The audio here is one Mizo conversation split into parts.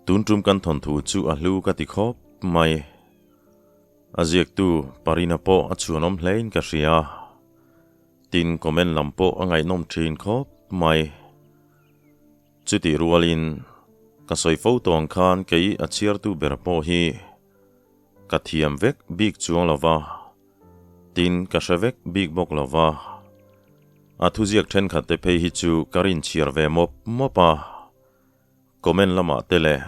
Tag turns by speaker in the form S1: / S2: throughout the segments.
S1: Tun tum kan thawnthu chu a hlu ka ti khawp mai. A ziaktu Parina pawh a chhuanawm hlein ka hria. Tin, comment lam pawh a ngaihnawm thin khawp mai. Chutih rualin, ka sawi fo tawh ang khan kei a chhiartu ber pawh hi ka thiam vek bik chuang lo va, tin ka hre vek bik bawk lo va. A thuziak thenkhat te phei hi chu ka rinchhiar ve mawp mawp a. Comment lamah te leh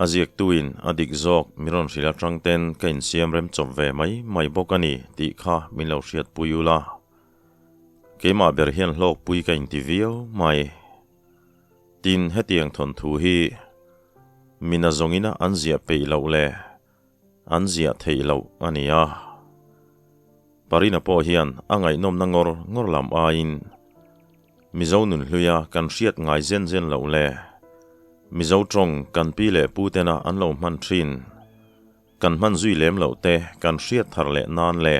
S1: a ziaktuin a dik zawk min rawn hrilh atang ten ka insiam rem chawp ve mai mai bawk a ni tih kha min lo hriatpui ula. Keimah ber hian hlawkpui ka inti viau mai. Tin, hetiang thawnthu hi mina zawngina an ziah peih loh leh an ziah theih loh a ni a. Parina pawh hian a ngaihnawmna ngawr ngawr lam aiin Mizo nunhluia kan hriat ngai zen zen loh le. Mizo tawng kan pi leh pu tena an lo hman thin. Kan hman zui lem loh te kan hriat thar leh nan le.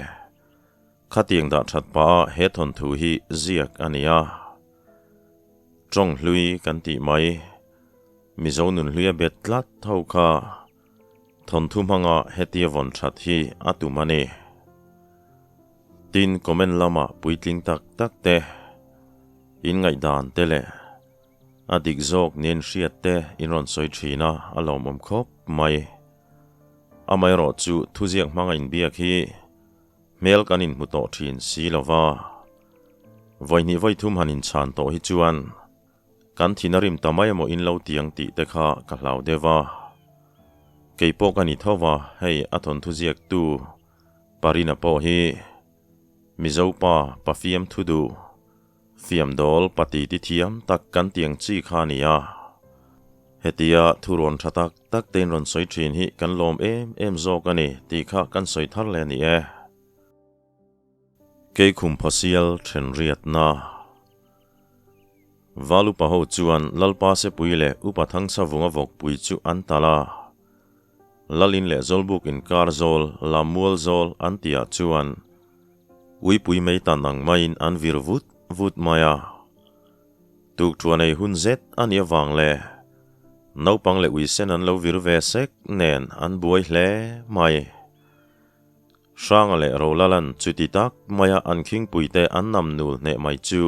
S1: Khatiang dah that pah a he thawnthu hi ziak a ni a. Tawng hlui kan tih mai. Mizo nunhluia bet tlat tho kha thawnthu hmanga hetia vawn that hi a tum a ni. Tin, comment lamah puitling tak tak te, in ngaihdan te leh a dik zawk nen hriat te in rawn sawi thin a, a lawmawm khawp mai. Amaherawh chu thuziak hmanga inbiak hi hmel kan inhmu tawh thin si lo va, vawihnih vawithum han inchhan tawh hi chuan kan thin a rim ta mai emaw in lo tiang tih te kha ka hlau deuh a. Keipawh ka ni tho va, hei a thawnthu ziaktu Parina pawh hi Mizo pa pa fiam thu duh, fiam dawl pa ti ti thiam tak kan tiang chi kha a ni a. Hetia thurawn tha tak tak tein rawn sawi thin hi kan lawm em em zawk a ni tih kha kan sawi thar leh a ni e. Keikhum phawsial then riatna. Val upa ho chuan Lalpa Sepui leh Upa Thangchavunga vawkpui chu an talh a. Lalin leh Zawlbuk inkar zawl, Lammual zawl an tihah chuan uipui mei tan ang maiin an vir vut vut mai a. Tukthuan ei hun zet a nih avang leh naupang leh uisen an lo vir ve sek nen an buai hle mai. Hranga leh Rolalan chuti tak maia an khingpuite an nam nul hneh mai chu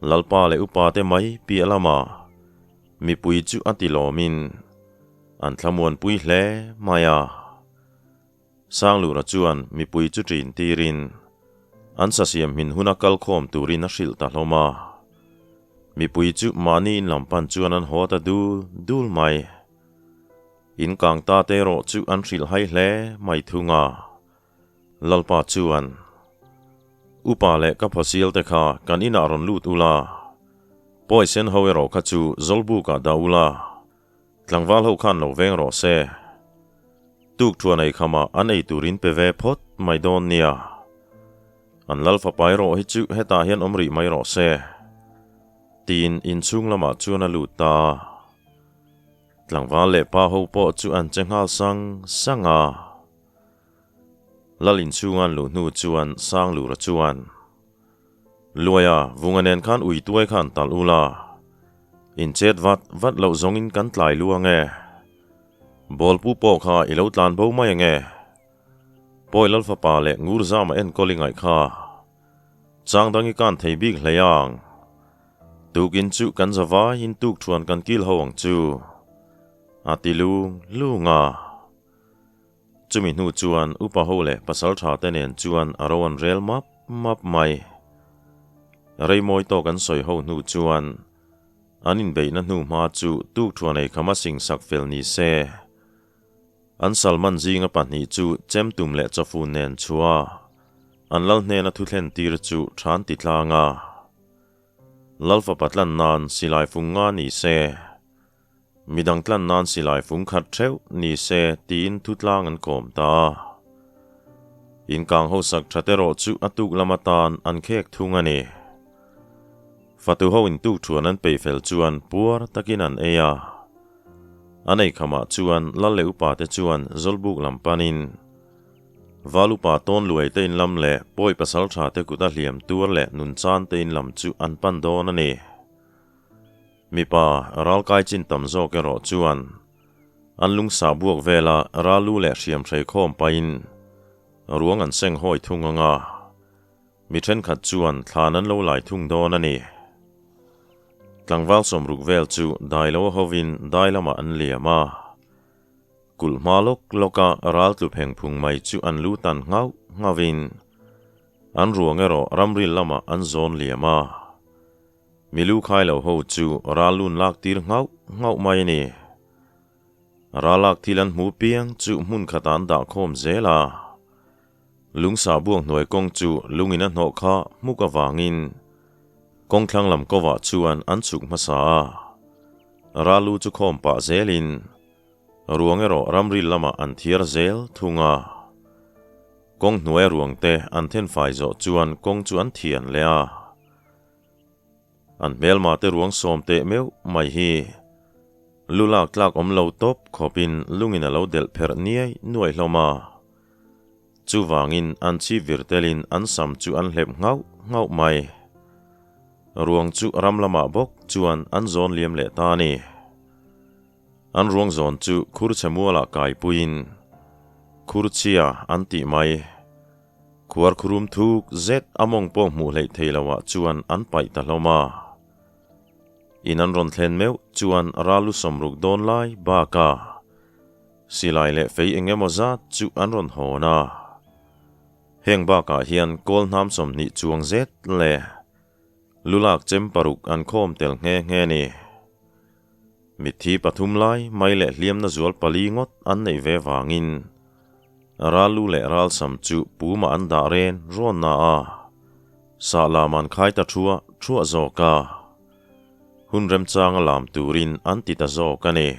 S1: Lalpa leh upate mai piah lamah mipui chu a ti lawmin an thlamuanpui hle mai a. Sanglura chuan mipui chu ṭin tirin an sasiam hmin huna kalkhawm turin a hrilh ta hlawm a. Mipui chu mahni in lam pan chuan an haw ta dul dul mai. In kang ta te erawh chu an hrilh hai hle mai thung a. Lalpa chuan, Upa leh ka phawsial te kha kan inah rawn lut ula, pawisen ho erawh kha chu Zawlbukah dah ula, tlangval ho khan lo veng rawh se. Tuk thuan ei khamah an ei turin pe ve phawt mai dawn nia. An lal fapa erawh hi chu hetah hian awm rih mai rawh se, tiin inchhung lamah chuan a lut ta a. Tlangval leh pa ho pawh chu an che nghal sang sang a. Lal inchhunga an luh hnu chuan Sanglura chuan, Luaia, vunga nen khan ui tuai kha an talh ula, in chet vat vat loh zawngin kan tlai lu ange. Bawlpu pawh kha i lo tlan bo mai ange. Pawi Lal fapa leh Ngurzama enkawl i ngaih kha. Chang dang i kan thei bik hlei ang. Tukin chu kan za vaiin tuk thuan kan kil ho ang chu. A ti lung lung a. Chumi hnu chuan upa ho leh pasal tha te nen chuan a ro an rel map map mai. Reimawi tawk an sawi ho hnu chuan an inbeihna hnu hma chu tuk thuan ei kham a sing sak fel ni se. An Salman zinga pahnih chu chemtum leh chawfun nen chhuah a, an lal hnena thuthlen tir chu than ti tlang a. Lal fapa tlan nan silai fung nga ni se, midang tlan nan silai fung khat theuh ni se tiin thutlang an kawm ta a. Inkang hosak that erawh chu a tuk lam atan an khek thung a ni. Fatu ho in tuk thuan an peih fel chuan puar takin an ei a. A nei khamah chuan lal leh upa te chuan Zawlbuk lam panin Val upa tawn luai te in lam leh pawi pasal tha te kut a hliam tuar leh nun chan te in lam chu an pan dawn a ni. Mipa ralkai chin tam zawk erawh chuan an lungsa buak vela ral lu leh hriam hrei khawm pahin ruang an seng hawi thung ang a, mi thenkhat chuan thlan an lo lai thung dawn a ni. Tlangval sawmruk vel chu dai lo hovin dai lamah an liam a. Kulh hma lawk lawka ral tlu pheng phung mai chu an lu tan nghauh nghauhin an ruang erawh ramril lamah an zawn liam a. Mi lu khai lo ho chu ral lun lak tir nghauh nghauh mai a ni. Ral lak thil an hmu piang chu hmun khatah an dah khawm zel a. Lungsa buak hnuai kawng chu lungin a hnawh kha hmuk avangin kawng thlang lam kovah chuan an chhuk hmasa a. Ral lu chu khawm pah zelin Ruang erawh ramri lamah an thiar zel thung a. Kawng hnuaia ruang te an then fai zawh chuan kawng chu an thian leh a. An hmelma te ruang sawm teh meuh mai hi lu lak tlak awm lo tawp khawpin lungin a lo delh pherh niai nuai hlawm a. Chuvangin an chhip vir telin an sam chu an hlep nghauh nghauh mai. Ruang chu ram lamah bawk chuan an zawn liam leh ta a ni. An ruang zawn chu khurchhe mualah kaipuiin Khurchhia an tih mai. Khuar khurum thuk zet a mawng pawh hmuh hleih thei loah chuan an paih ta hlawm a. In an rawn thlen meuh chuan ral lu sawmruk dawn lai bakah silai leh fei eng emaw zat chu an rawn hawn a. Heng bakah hian kawl hnam 20 chuang zet leh lulak chem paruk an khawm tel nghe nghe a ni. Mitthi pathum lai mai leh hliamna zual pali ngawt an neih ve vangin ral lu leh ral sam chu pumah an dah ren rawn na a, sah lam an khai ta thuah thuah zawk a, hun remchanga lam turin an ti ta zawk a ni.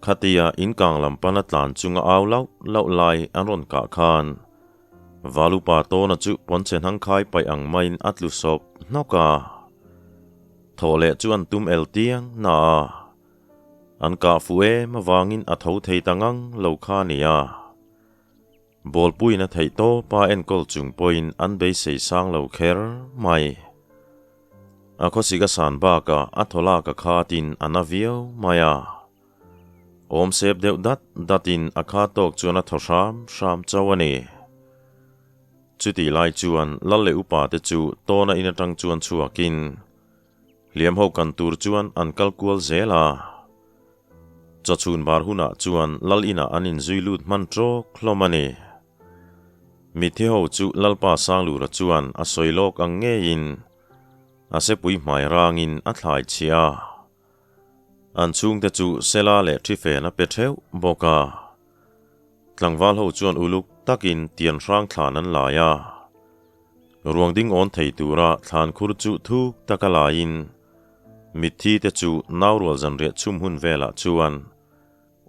S1: Khatia inkang lam pana tlan chunga au lauh lauh lai an rawn kah khan Valupa tawna chu pawnchhe hnang khai paih ang maiin a tlu sawp hnawk a. Thaw leh chu an tum el tiang na a, an kah fuh em avangin a tho thei ta ngang lo kha a ni a. Bawlpuiin a theih tawpa enkawl chung pawhin an beisei sang lo kher mai. A khawsik a san bakah a thaw lak a khatin a na viau mai a. Awm sep deuh dat datin a kha tawk chuan a thaw hram hram chauh a ni. Chutih lai chuan lal leh upa te chu tawna in atang chuan chhuakin hliam ho kan tur chuan an kal kual zel a. Chawchhun bar hunah chuan lal inah an inzui lut hman tawk hlawm a ni. Mitthi ho chu Lalpa Sanglura chuan a sawi lawk ang ngeiin a sepui hmai rangin a thlai chhia a. An chhungte chu Sela leh Ṭhifen a pe ṭheuh bawk a. Tlangval ho chuan uluk takin tian hrang thlan an lai a. Ruang ding awn thei tura thlan khur chu thuk taka laiin mitthi te chu naurual zanriah chhum hun velah chuan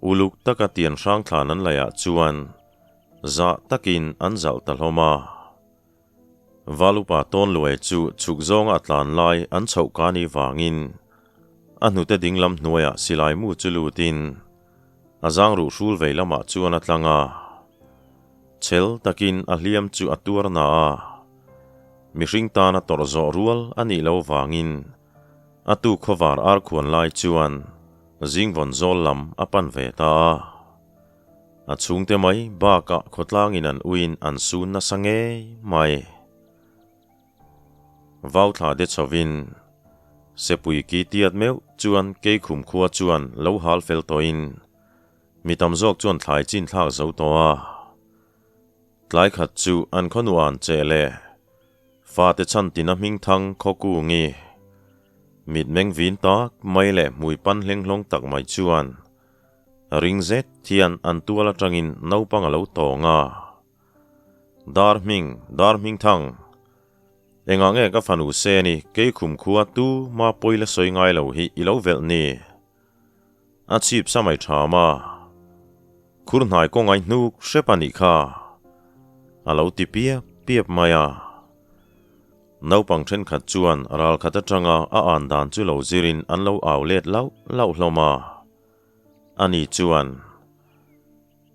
S1: uluk taka tian hrang thlan an laiah chuan zah takin an zalh ta hlawm a. Valupa Tawnluai chu chhuk zawnga a tlan lai an chhoh ka ni vangin a hnute dinglam hnuaiah silai mu chu lutin a zang ruh hrul vei lamah chuan a tlang a. Chhel takin a hliam chu a tuar na a, mihring tana tawrh zawh rual a nih lo vangin a tu khawvar ar khuan lai chuan zingvawn zawl lam a pan ve ta a. A chhungte mai bakah khawtlangin an uiin an sun nasa ngei mai. Vau thla de chhovin Sepui ki tiat meuh chuan Keikhum khua chuan lo hal fel tawhin mi tam zawk chuan thlai chin thlak zo tawh a. Tlai khat chu an khaw nuan che leh fate chhan tina hming thang khaw kungi mitmeng vin tak mai leh hmui pan hleng hlawng tak mai chuan ring zet hian an tual atangin naupang a lo tawng a. Dar hming, dar hming thang. Engah nge ka fanu se ni kei khum khua tu ma pawi la sawi ngai lo hi i lo velh ni. A chhip sa mai tha ma. Khur hnai kaw ngai hnuk hrep a nih kha. A lo ti piap piap mai a. Naupang thenkhat chuan ral khat atanga a an dan chu lo zirin an lo au let lauh lauh hlawm a. Ani chuan.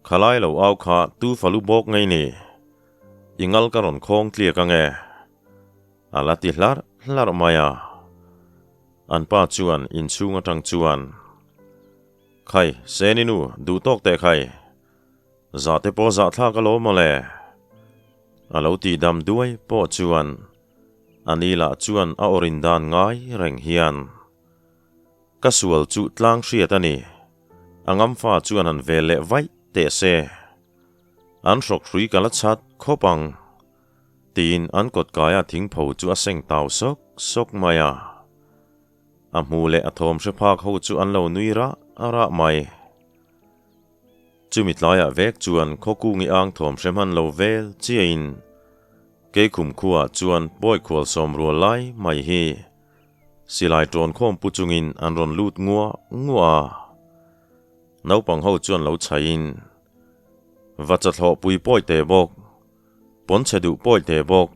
S1: Khalai lo au kha tu falu bawk ngei ni? I ngal ka rawn khawng tliak ange. A la ti hlarh hlarh mai a. An pa chuan inchhung atang chuan, Khai, Seni nu, duh tawk teh khai. Zah te pawh zah thlak alawm mawle. A lo tih dam duai pawh chuan a ni lah chuan a awrin dan ngai reng hian ka sual chu tlang hriat a ni. A ngamfa chuan han vel leh vaih teh se. An hrawk hrui ka la chhat khawp ang. Tiin an kawt kaia thingpho chu a seng tau sawk sawk mai a. A hmu leh a thawm hre phak ho chu an lo nui rah rah mai. Chumi tlaiah vek chuan khawkungi ang thawm hre hman lo vel chiahin Keikhum khuaah chuan pawi khual sawm rual lai mai hi silai tawn khawm pu chungin an rawn lut nguah nguah a. Naupang ho chuan lo chhaihin va chathlawh pui pawi teh bawk, pawn chhe duh pawi teh bawk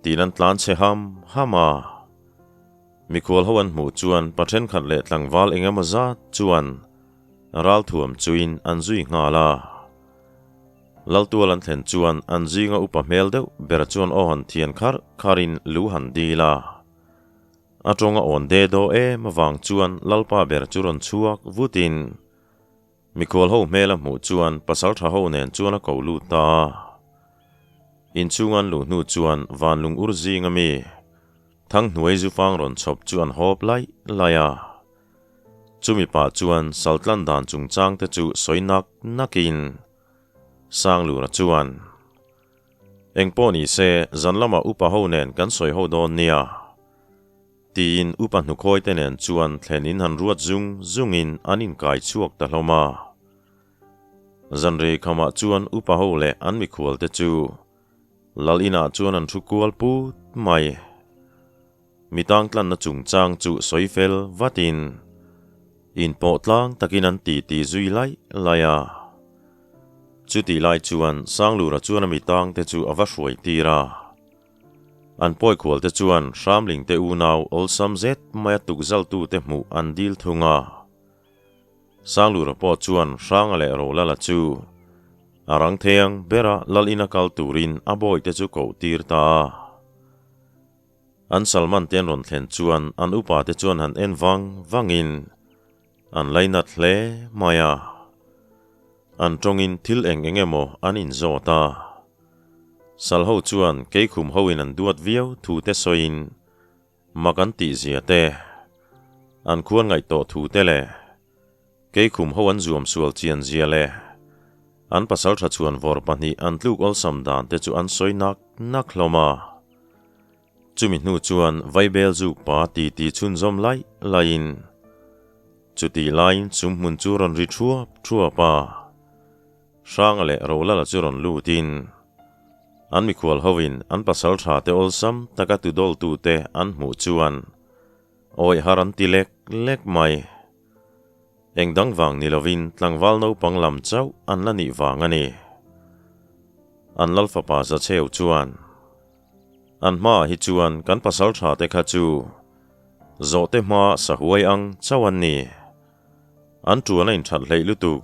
S1: tiin an tlan chhe ham ham a. Mikhual ho an hmuh chuan pa thenkhat leh tlangval eng emaw zat chuan ralthuam chuin an zui nghal a. Laltual an thlen chuan an zinga upa hmel deuh ber chuan aw han thian kharh kharhin lu han dil a. A tawnga awn de daw em avang chuan Lalpa ber chu rawn chhuak vutin Mikhual ho hmel a hmuh chuan pasal tha ho nen chuan a ko lut ta a. Inchhung an luh hnu chuan van lung ur zing a mi Thanghnuai zufang rawn chhawp chu an hawp laih laih a. Chumi pah chuan saltlan dan chungchang te chu sawi nak nakin Sanglura chuan, Engpawh ni se, zan lamah upa ho nen kan sawi ho dawn nia. Tiin upa hnukhawi te nen chuan thlen in han ruat zung zungin an inkai chhuak ta hlawm a. Zanrei khamah chuan upa ho leh an mikhual te chu Lal inah chuan an thu kual put mai. Mi tangtlanna chungchang chu sawi fel vatin inpawh tlang takin an titi zui laih laih a. Chutih lai chuan Sanglura chuan a mi tangte chu a va hruai tir a. An pawikhual te chuan Hramling te unau awlsam zet maia tukzaltute hmuh an dil thung a. Sanglura pawh chuan Hranga leh Rolala chu a rang theiang bera lal ina kal turin a bawihte chu koh tir ta a. An Salman te an rawn thlen chuan an upa te chuan han en vang vangin an lainat hle mai a. An tawngin thil eng eng emaw an inzawt a. Sal ho chuan keikhum hoin an duat viau thu te sawiin mak an tih zia te, an khuan ngaih tawh thu te leh keikhum ho an zuam sual chian zia leh an pasaltha chhuan vawr pahnih an tluk awlsam dan te chu an sawi nak nak hlawm a. Chumi hnu chuan Vaibel zuk pa titi chhunzawm laih laihin chutih laiin chung hmun chu rawn ri thuap thuap a. Hranga leh Rolala chu rawn lutin an mikhual hoin an pasal tha te awlsam taka tudawltute an hmuh chuan awih har an ti lek lek mai. Eng dang vang ni lovin tlangval naupang lam chauh an la nih vang a ni. An lal fapa Zacheu chuan, An hmaah hi chuan kan pasal tha te kha chu zawhte hma sahuai ang chauh an ni. An tuan a inthat hleih lutuk.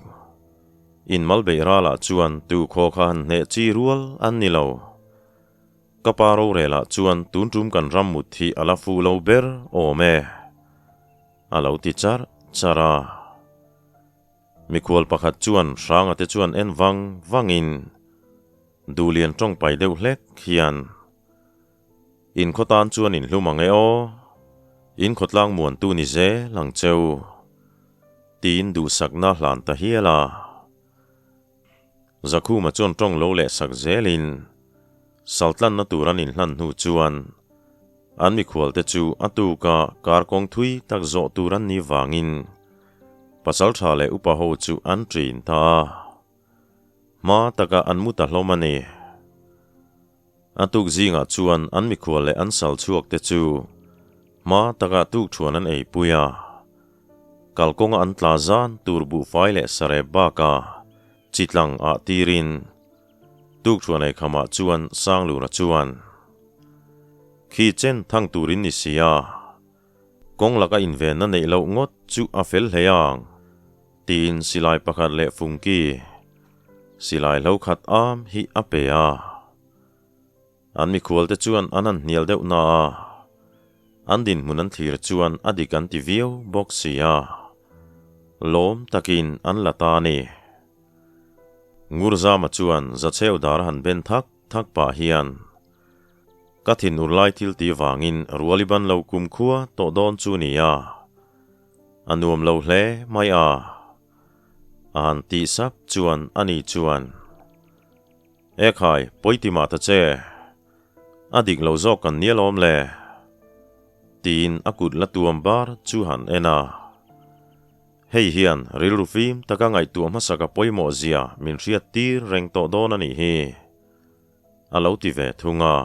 S1: In mal beih ralah chuan tu khaw kha han hneh chi rual an ni lo. Ka pa rorelah chuan tun tum kan ram mut hi a la fuh lo ber awm e, a lo ti charh charh a. Mikhual pakhat chuan Hranga te chuan en vang vangin Duhlian tawngpai deuh hlek hian, In khaw tan chuan in hlum ang e aw, in khawtlang muantu ni zel ang cheu, tiin duhsakna hlan ta hial a. Zakhuma chuan tawng lo leh sak zelin saltlanna tur an inhlan hnu chuan an mikhualte chu a tuka kar kawng thui tak zawh tur an nih vangin pasaltha leh upa ho chu an ṭin ta a. Hma taka an mu ta hlawm a ni. A tuk zingah chuan an mikhual leh an sal chhuak te chu hma takah tukthuan an eipui a. Kalkawnga an tla zan tur buhfai leh sarep bakah chitlang ah tirin tukthuan eikhamah chuan Sanglura chuan, Khi chen thang turin ni si a, kawng laka invenna neih loh ngawt chu a fel hle ang, tiin silai pakhat leh fungki silai hlo khat am hi a pe a. An mikhual te chuan an han hnial deuh na a. An dinhmun an thlir chuan a dik an ti viau bawk si a, lawm takin an la ta a ni. Ngurzama chuan Zacheu dar a han ben thak thak pah hian, Ka thinur lai thil ti vangin ruali ban lo kumkhua tawh dawn chu ni a, a nuam lo hle mai a, a han tih sap chuan ani chuan, Ekhai, pawi mah ta che. A dik lo zawk kan nia lawm le? Tiin a kut la tuam bar chu han en a. Hei hian rilru fim taka ngaihtuah hmasaka pawimawh zia min hriat tir reng tawh dawn a nih hi, a lo ti ve thung a.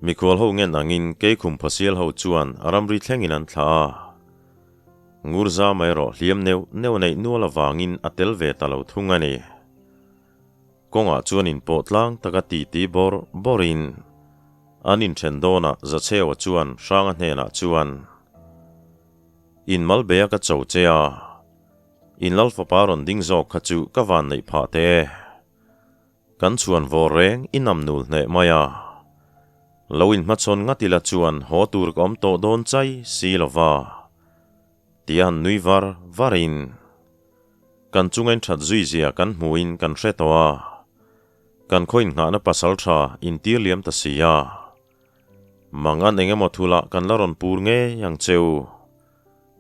S1: Mikhual ho ngen angin Keikhum phawsial ho chuan ramri thlengin an thlah a. Ngurzama erawh hliam neuh neuh neih nual avangin a tel ve ta lo thung a ni. Kawngah chuan inpawh tlang taka titi bawrh bawrhin an inthen dawnah Zacheua chuan Hranga hnenah chuan, In mal beia ka cho che a, in lal fapa rawn ding zawk kha chu ka van neih phah teh e. Kan chhuan vawr reng i nam nul hneh mai a. Lo inhmachhawn ngat ila chuan haw tur ka awm tawh dawn chai si lova, tia han nui var varin. Kan chunga in that zui zia kan hmuhin kan hre tawh a, kan khaw inngahna pasal tha intir liam ta si a. Mangan eng emaw thulah kan la rawn pur ngei ang che u,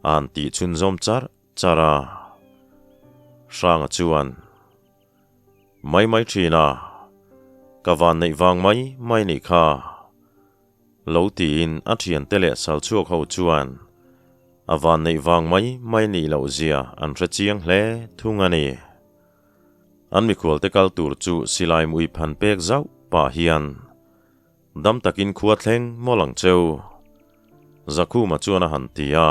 S1: a han tih chhunzawm char char a. Hranga chuan, Mai mai thin a, ka van neih vang mai mai nih kha. Lo tiin a thiante leh salchhuak ho chuan a vanneih vang mai mai nih loh zia an hre chiang hle thung a ni. An mikhualte kal tur chu silai mui phan pek zauh pah hian dam takin khua thleng mawlh ang cheu, Zakhuma chuan a han ti a.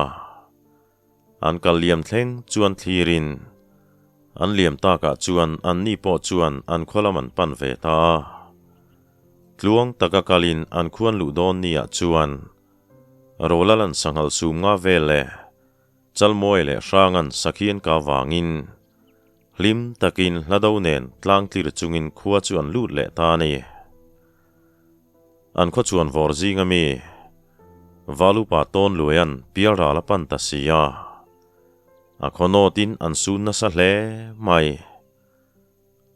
S1: An kal liam thleng chuan thlirin an liam takah chuan anni pawh chuan an khaw lam an pan ve ta a. Tluang taka kalin an khuan luh dawn niah chuan Rolalan sanghal sum nga vel leh Chalmawi leh Hrangan sakhian ka vangin hlim takin hlado nen tlang tlir chungin khua chu an lut leh ta a ni. An khaw chuan vawr zing ami Valupa tawn luaian pialral a pan ta si a, a khaw nawtin an sun nasa hle mai.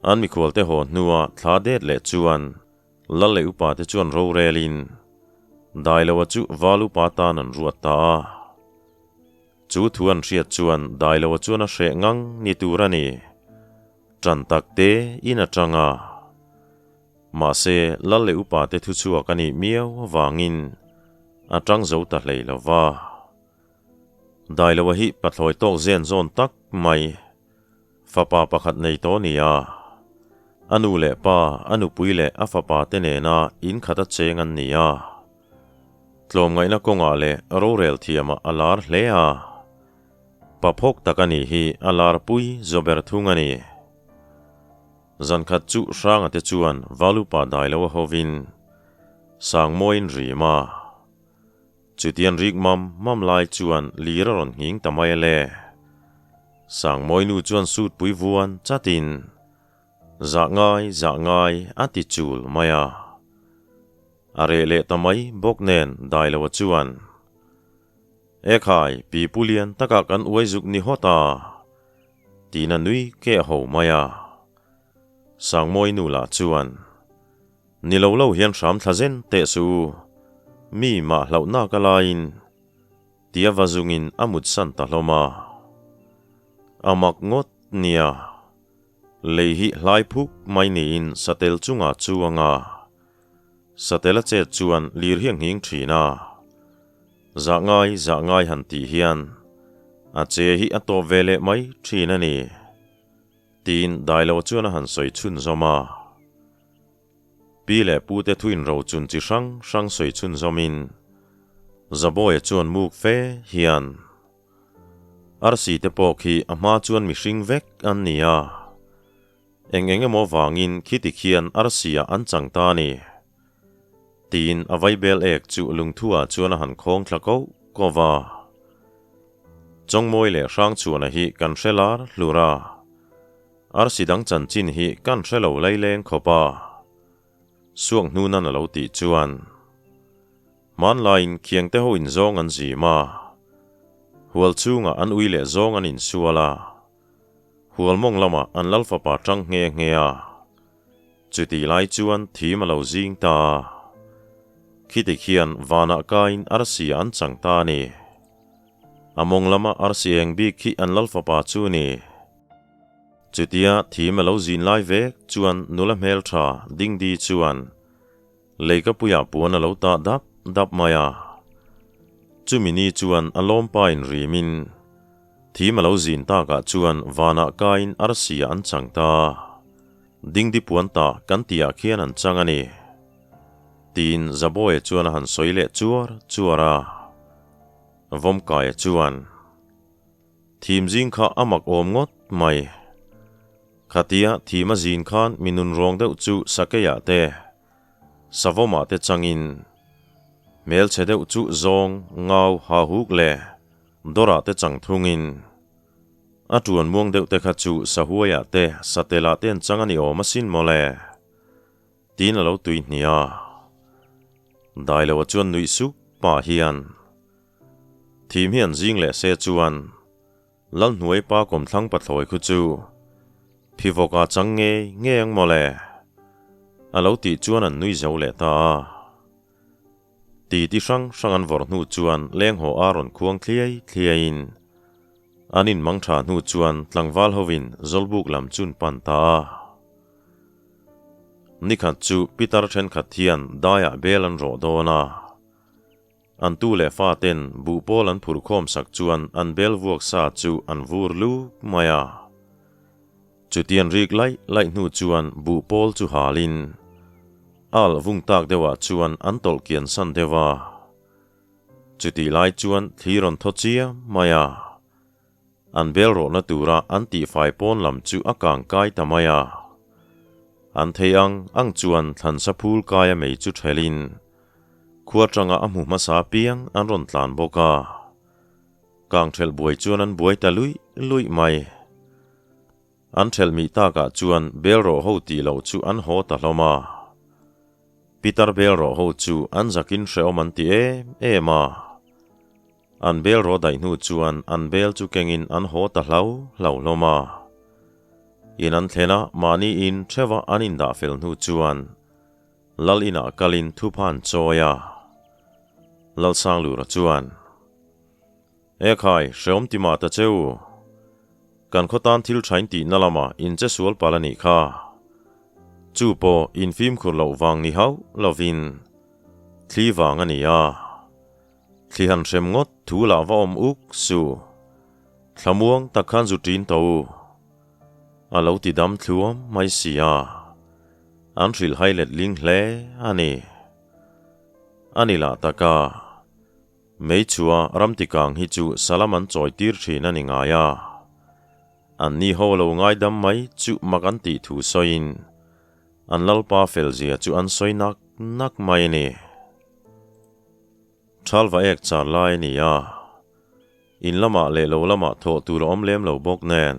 S1: An mikhualte haw hnua thla det leh chuan lal leh upa te chuan rorelin Dailoa chu Valupa tan an ruat ta a. Chu thu an hriat chuan Dailoa chuan a hreh ngang ni tur a ni. Ṭan tak te in aṭang a. Mahse, lal leh upa te thuchhuak a nih miau avangin a tang zo ta hlei lo va. Dailoa hi pathlawi tawk zen zawn tak mai, fapa pakhat nei tawh a ni a. A nu leh pa, a nupui leh a fapa te nena in khat a cheng an ni a. Tlawmngaihna kawngah leh rorel thiamah a lar hle a. Pa phawk tak a nih hi a larpui zawber thung a ni. Zankhat chu Hranga te chuan Valupa Dailoa hovin Sangmawiin rim a. Chutian rik mam mam lai chuan lir a rawn nghing ta mai a le. Sangmawi nu chuan sut pui vuan chatin, Zah ngai, zah ngai a ti chul mai a. A reh leh ta mai bawk nen Dailoa chuan, Ekhai, pi pu lian takah kan uai zuk ni hawt a. Tiin a nui keh ho mai a. Sangmawi nu lah chuan, Ni lo lo hian hram thla zen teh suh u, mi mah hlauh nak a laiin, tia va zungin a mutsan ta hlawm a. A mak ngawt nia, lei hi hlai phuk mai niin satel chungah chu a nga. Satel a chet chuan lir hi a nghing thin a. Zah ngai zah ngai han tih hian a che hi a tawp ve leh mai thin a ni, tiin Dailo chuan a han sawi chhunzawm a. Pi leh pu te thuin ro chun chi hrang hrang sawi chhunzawmin Zabawia chuan muk fe hian Arsi te pawh khi a hma chuan mihring vek an ni a. Eng eng emaw vangin khiti khian arsi-ah an chang ta a ni. Tiin a vaibel ek chu lungthu-ah chuan a han khawng thla koh koh va. Chawngmawi leh Hrangchhuana hi kan hre lar hlur a, arsi dang chanchin hi kan hre lo laileng khawp a, Suak hnunan a lo tih chuan. Hmanlaiin Khiangte ho in zawng an zim a, hual chhungah an ui leh zawng an insual a, hual mawng lamah an lal fapa tang nghe nghe a. Chutih lai chuan thim a lo zing ta a, khiti khian vanah kaiin arsi an chang ta a ni. A mawng lama arsi eng bik khi an lal fapa chu a ni. Chutia thim a lo zin lai vek chuan nula hmeltha Dingdi chuan Leikapuiah puan a lo tah dap dap mai a. Chumi ni chuan a lawmpa in rimin thim a lo zin takah chuan vanah kaiin arsi ah an chang ta. Dingdi puan tah kan tihah khian an chang a ni. Tiin Zabawia chuan a han sawi leh chuar chuar a. Vawmkaia chuan. Thim zing kha a mak awm ngawt mai. Khatia thim a zin khan mi nun rawng deuh chu Sakeiah te, Savawmah te changin, hmelchhe deuh chu zawng, ngau, hahuk leh dawrah te chang thungin, a tuan muang deuh te kha chu Sahuaiah te, Satelah te an chang a ni awm asin mawle. Tiin a lo tui hnih a. Dailoa chuan nuih sup pah hian. Thim hi an zing leh se chuan Lalhnuai pa kawmthlang pathlawi khu chu phivawk ah chang ngei ngei ang mawle a lo tih chuan an nui zo leh ta a. Ti ti hrang hrang an vawrh hnu chuan leng haw a rawn khuang thliai thliai in an in mang tha hnu chuan tlangval ho in Zawlbuk lam chun pan ta a. Nikhat chu pitar thenkhat hian daiah bel an rawh dawn a. An tu leh fa ten buh pawl an phurh khawm sak chuan an bel vuak sa chu an vur luk mai a. Chutian rik laih laih hnu chuan buh pawl chu halin al vung tak deuhah chuan an tawlh kian san deuh a. Chutih lai chuan thli rawn thaw chiam mai a. An bel rawhna tura an tihfai pawn lam chu a kang kai ta mai a. An thei ang ang chuan thlansa phul kaia mei chu thelin khua tanga a hmu hmasa piang an rawn tlan bawk a. Kang thelh buai chuan an buai ta luih luih mai. An thelh mih takah chuan bel rawh ho tih loh chu an haw ta hlawm a. Pitar bel rawh ho chu an zakin hrehawm an ti em em a. An bel rawh daih hnu chuan an bel chu kengin an haw ta hlau hlau hlawm a. In an thlen a, mahni in theuha an indah fel hnu chuan Lal inah kalin thupha an chawi a. Lalsanglura chuan, E khai, hreawm ti mah ta che u. Kan khaw tan thil thain tihna lamah in che sual palh a nih kha. Chu pawh in fimkhur loh vang ni hauh lovin thli vang a ni a. Thli han hrem ngawt thu lah va awm uk su. Thlamuang tak khan zu ṭin tawh u. A lo ti dam thluam mai si a. An hrilh hai let ling hle a ni. A ni lah tak a. Mei chua ram tikang hi chu salam an chawi tir ṭhin a ni ngai a. An ni ho lo ngaidam mai chu mak an tih thu sawiin an lalpa felzia chu an sawi nak nak mai a ni. Thalva ek char lai a ni a, in lamah leh lo lamah thawh tur a awm lem lo bawk nen.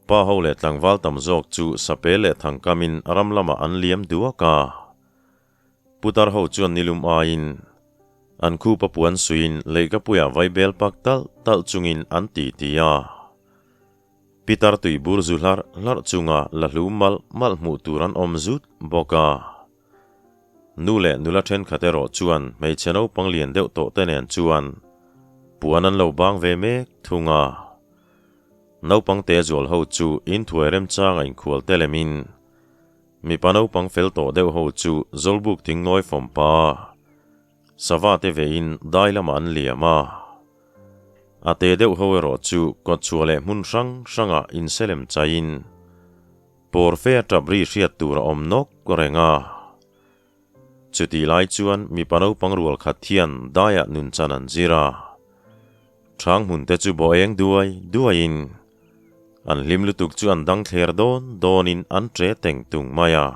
S1: Pa ho leh tlangval tam zawk chu sapel leh thangkamin ram lamah an liam duak a. Putar ho chuan nilum aiin an khupa puan suiin leihkapuiah vaibel pak talh talh chungin an ti ti a. Pitar tui bur zu hlarh hlarh chunga la hlu malh malh hmuh tur an awm zut bawk a. Nu leh nula thenkhat erawh chuan hmeichhe naupang lian deuh tawh te nen chuan puan an lo bang ve mek thung a. Naupang te zual ho chu inthuai remchanga inkhual te lemin mipa naupang fel tawh deuh ho chu Zawlbuk thing nawi fawm pa sava te vein dai lamah an liam a. A te deuh ho erawh chu kawtchhuah leh hmun hrang hrangah inselem chaiin Pawr fe a tap ri hriat tur a awm nawk reng a. Chutih lai chuan mipa naupang rual khat hian daiah nun chan an zir a. Hrang hmun te chu bawh eng duai duaiin an hlim lutuk chu an dang thler dawn dawnin an ṭe teng tung mai a.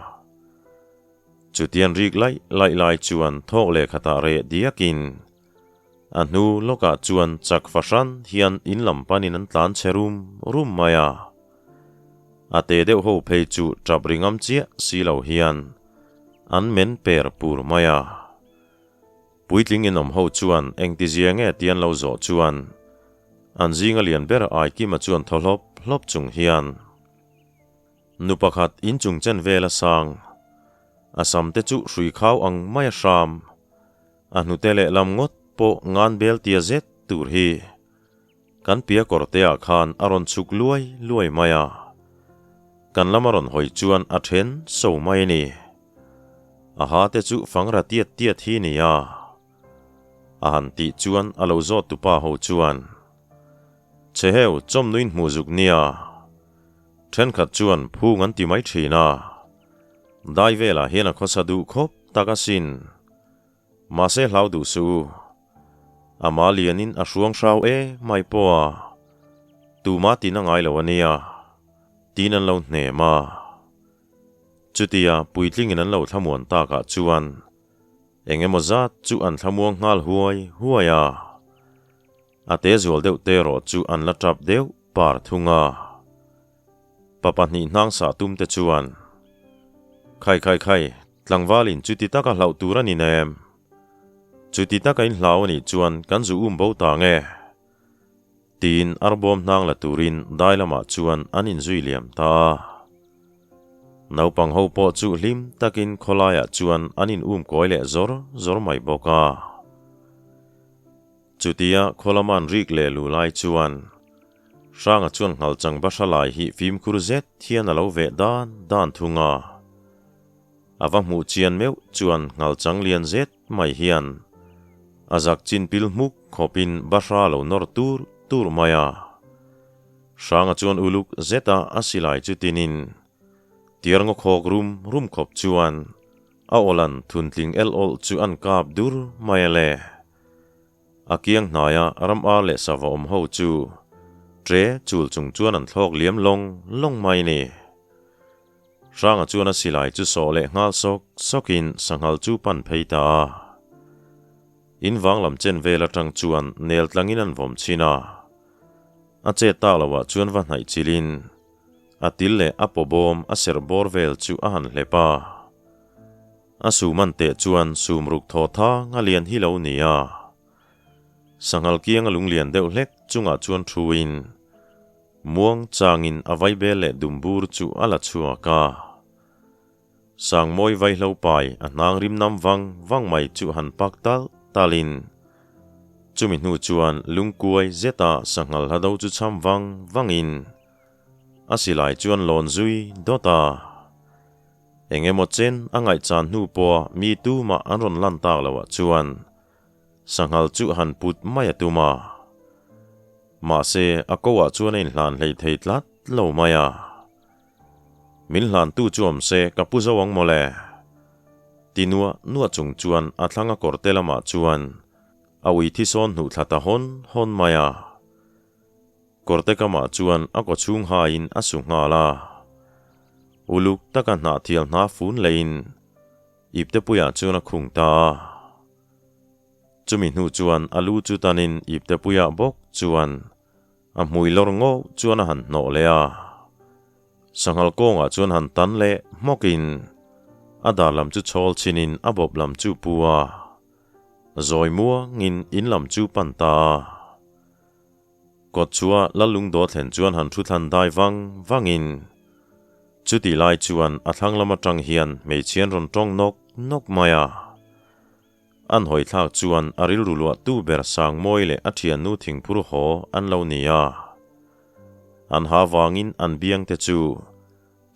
S1: Chutian rik laih laih lai chuan thawk leh khatah reh diakin A hnu lawkah chuan chak fahran hian in lam panin an tlan chhe rum rum mai a. A te deuh ho phei chu tap ri ngam chiah si lo hian an men per pur mai a. Puitling in awm ho chuan engtizia nge ti an lo zawh chuan an zinga lian ber Aikima chuan thaw hlawp hlawp chung hian nu pakhat inchung chen vel a sang a sam te chu hrui khau ang mai a hram a hnute lehlam ngawt pawh ngan bel tia zet tur hi Kan pia kawrteah khan a rawn chhuk luai luai mai a, kan lama rawn hawi chuan a then so mai a ni. A ha te chu fangra tiat tiat hi ni a. A han tih chuan a lo zawt tupa ho chuan, Che heu, chawmnuin hmuh zuk nia. Thenkhat chuan phung an ti mai thin a. Dai velah hian a khawsa duh khawp tak asin. Mahse hlau duh suh u. Ama lianin a hruang hrau e mai pawh a, tuma tin a ngai lo a nia, tin an lo hnem a. Chutia puitlingin an lo thlamuan takah chuan eng emaw zat chu an thlamuang nghal huai huai a. A te zual deuh te erawh chu an la tap deuh par thung a. Pa pahnih hnang sah tum te chuan, Khai khai khai, tlangvalin chuti taka hlauh tur a ni nem. Chuti taka in hlau a nih chuan kan zu um bo ta nge? Tiin arbawm hnang la turin dai lamah chuan an inzui liam ta a. Naupang ho pawh chu hlim takin khawlaiah chuan an in um kawi leh zawr zawr mai bawk a. Chutia khawlama'n rik leh lu lai chuan Hranga chuan nghalchang bahra lai hi fimkhur zet hian a lo veh dan dan thung a. A va hmuh chian meuh chuan nghalchang lian zet mai hian a zak chin pil hmuk khawpin bahra lo nawr tur tur mai a. Hranga chuan uluk zeta a silai chu tinin tiar ngaw khawk rum rum khawp chuan a awlan thuntling el awlh chu an kap dur mai a le. A kiang hnaia ram ar leh sava awm ho chu tre chul chung chuan an thlawk liam lawng lawng mai a ni. Hranga chuan a silai chu sawh leh nghal sawk sawkin sanghal chu pan phei ta a. In vang lam chen vel atang chuan nel tlangin an vawm chhin a. A chet tak loah chuan va hnaih chilhin a til leh a paw bawm a serh bawr vel chu a han hlep a. A sum an teh chuan sum ruk thaw thang a lian hi lo ni a. Sanghal kiang a lunglian deuh hlek chungah chuan thuin muang changin a vaibel leh dumbur chu a la chhuak a. Sangmawi vaihlo pai a hnang rim nam vang vang mai chu han pak tal talin chumi hnu chuan lungkuai zeta sanghal hla do chu cham vang vangin a silai chuan lawn zui dawt a. Eng emaw chen a ngaihchan hnu pawha mi tumah an rawn lan tak loh ah chuan sanghal chu han put mai a tum a. Mahse, a ko ah chuan a inhlan hlei thei tlat lo mai a. Min hlantu chu awm se ka pu zo ang mawle. Ti nuah nuah chung chuan a thlang a kawrte lamah chuan a ui thisawn hnuh thla ta hawn hawn mai a. Kawrte kamah chuan a kaw chhung haiin a su nghal a. Uluk taka hnahthial hna fun leiin iptepuiah chuan a khung ta a. Chumi hnu chuan a lu chu tanin iptepuiah bawk chuan a hmui lawr ngawh chuan a han hnawh leh a. Sanghal kawngah chuan han tan leh hmawkin a dar lam chu chhawl chhinin a bawp lam chu pu a. Zawi muangin in lam chu pan ta a. Kawt chua Lallung daw thlen chuan han thu thlan dai vang vangin chutih lai chuan a thlang lam atang hian hmeichhia an rawn tawng nawk nawk mai a. An hawi thlak chuan a rilru luah tu ber Sangmawi leh a thiannu thingphur haw an lo ni a. An ha vangin an biang te chu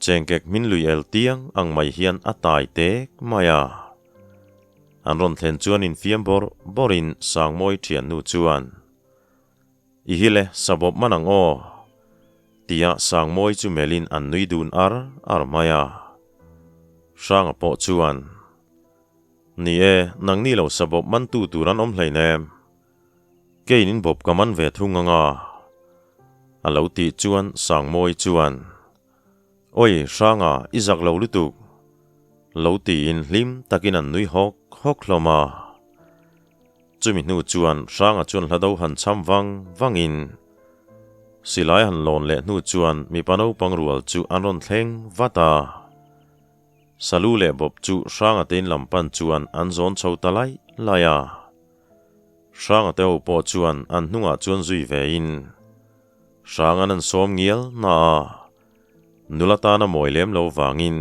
S1: chengkek hmin lui el tiang ang mai hian a tai tek mai a. An rawn thlen chuan infiam bawrh bawrhin Sangmawi thiannu chuan I hi le, sabawp man ang aw! Tia Sangmawi chu melhin an nui dun ar ar mai a. Hranga pawh chuan, Ni e, nangni lo sabawp man tu tur an awm hleinem. Keiin in bawp ka man ve thung ang a. A lo tih chuan Sangmawi chuan, Oi, Hranga, i zak lo lutuk! Lo tiin hlim takin an nui hawk hawk hlawm a. Chumi hnu chuan Hranga chuan hla do han cham vang vangin silai han lawn leh hnu chuan mipa naupang rual chu an rawn thleng vat a. Salu leh bawp chu Hranga te in lam pan chuan an zawn chho ta laih laih a. Hranga te ho pawh chuan an hnungah chuan zui ve in Hranga'n an sawm ngial na a, nula tana mawi lem lo vangin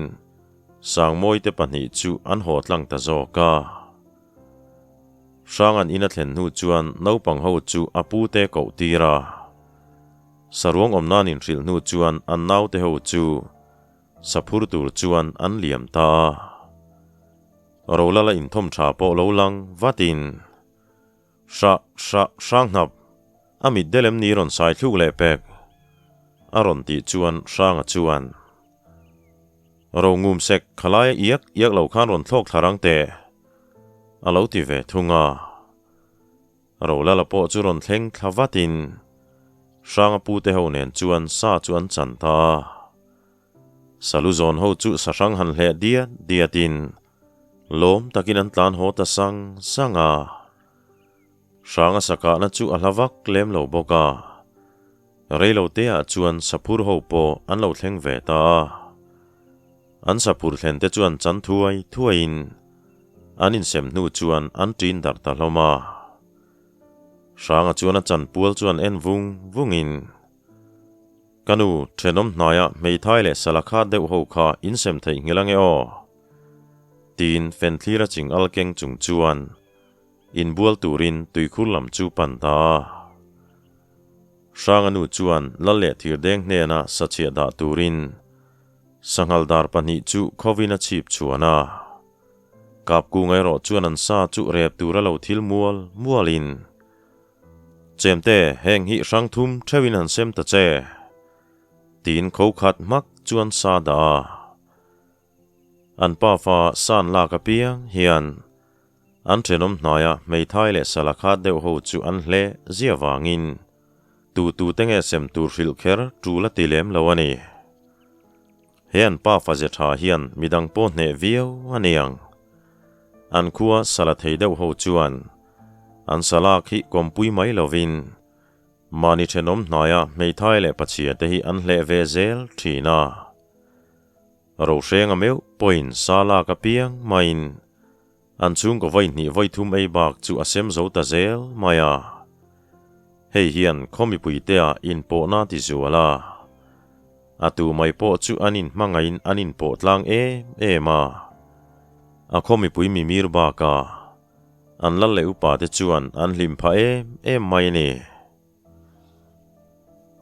S1: Sangmawi te pahnih chu an haw tlang ta zawk a. Hranga'n in a thlen hnu chuan naupang ho chu a pu te koh tir a. Saruang awm nan inhrilh hnu chuan an naute ho chu Saphur tur chuan an liam ta a. Rolala inthawm tha pawh lo lang vatin Hra hra hrang hnap, a mit del em ni rawn sai thluk leh pek? a rawn tih chuan Hranga chuan Ro ngum sek khalaia iak iak lo khan rawn thlawk thla rang teh a lo ti ve thung a. Rolala pawh chu rawn thleng thla vatin Hranga pute ho nen chuan sa chu an chan ta a. Salu zawn ho chu sahrang han hleh diat diatin lawm takin an tlan haw ta sang sang a. Hranga sakahna chu a hla vak lem lo bawk a. Reilo teah chuan saphur ho pawh an lo thleng ve ta a. An saphur thlen te chuan chan thuai thuaiin an insem hnu chuan an ṭin darh ta hlawm a. Hranga chuan a chanpual chuan en vung vungin. Ka nu, thenawm hnaia hmeithai leh salakha deuh ho kha in sem theih nghilh ange aw? Tiin fenthlir a ching al keng chung chuan inbual turin tuikhur lam chu pan ta a. Hranga nu chuan lal leh thirdeng hnena sachhiah dah turin sanghal dar pahnih chu khawin a chhip chhuan a. Kapkung erawh chuan an sa chu rep tura lo thil mual mualin Chemte, heng hi hrang thum theuhin han sem ta che, tiin kho khat hmak chuan sa dah a. An pafa san lak apiang hian an thenawm hnaia hmeithai leh salakhat deuh ho chu an hleh zia vangin tu tu te nge sem tur hrilh kher tul a ti lem lo a ni. He an pafa ze tha hian midang pawh hneh viau a niang. An khua sala thei deuh ho chuan an salak hi kawmpui mai lovin mahni thenawm hnaia hmeithai leh pachhia te hi an hleh ve zel thin a. Rohrenga meuh pawhin sa lak apiang maiin an chhungkaw vawi hnih vawi thum ei bak chu a sem zo ta zel mai a. Hei hian khaw mipuitea inpawhna ti zual a. A tu mai pawh chu an inhmangaihin an inpawh tlang em em a. A khaw mipui mimir bakah an lal leh upa te chuan an hlim phah em em mai a ni.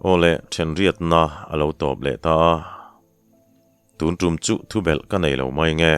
S1: Aw le, thenriatna a lo tawp leh ta a. Tun tum chu thubelh ka nei lo mai nge.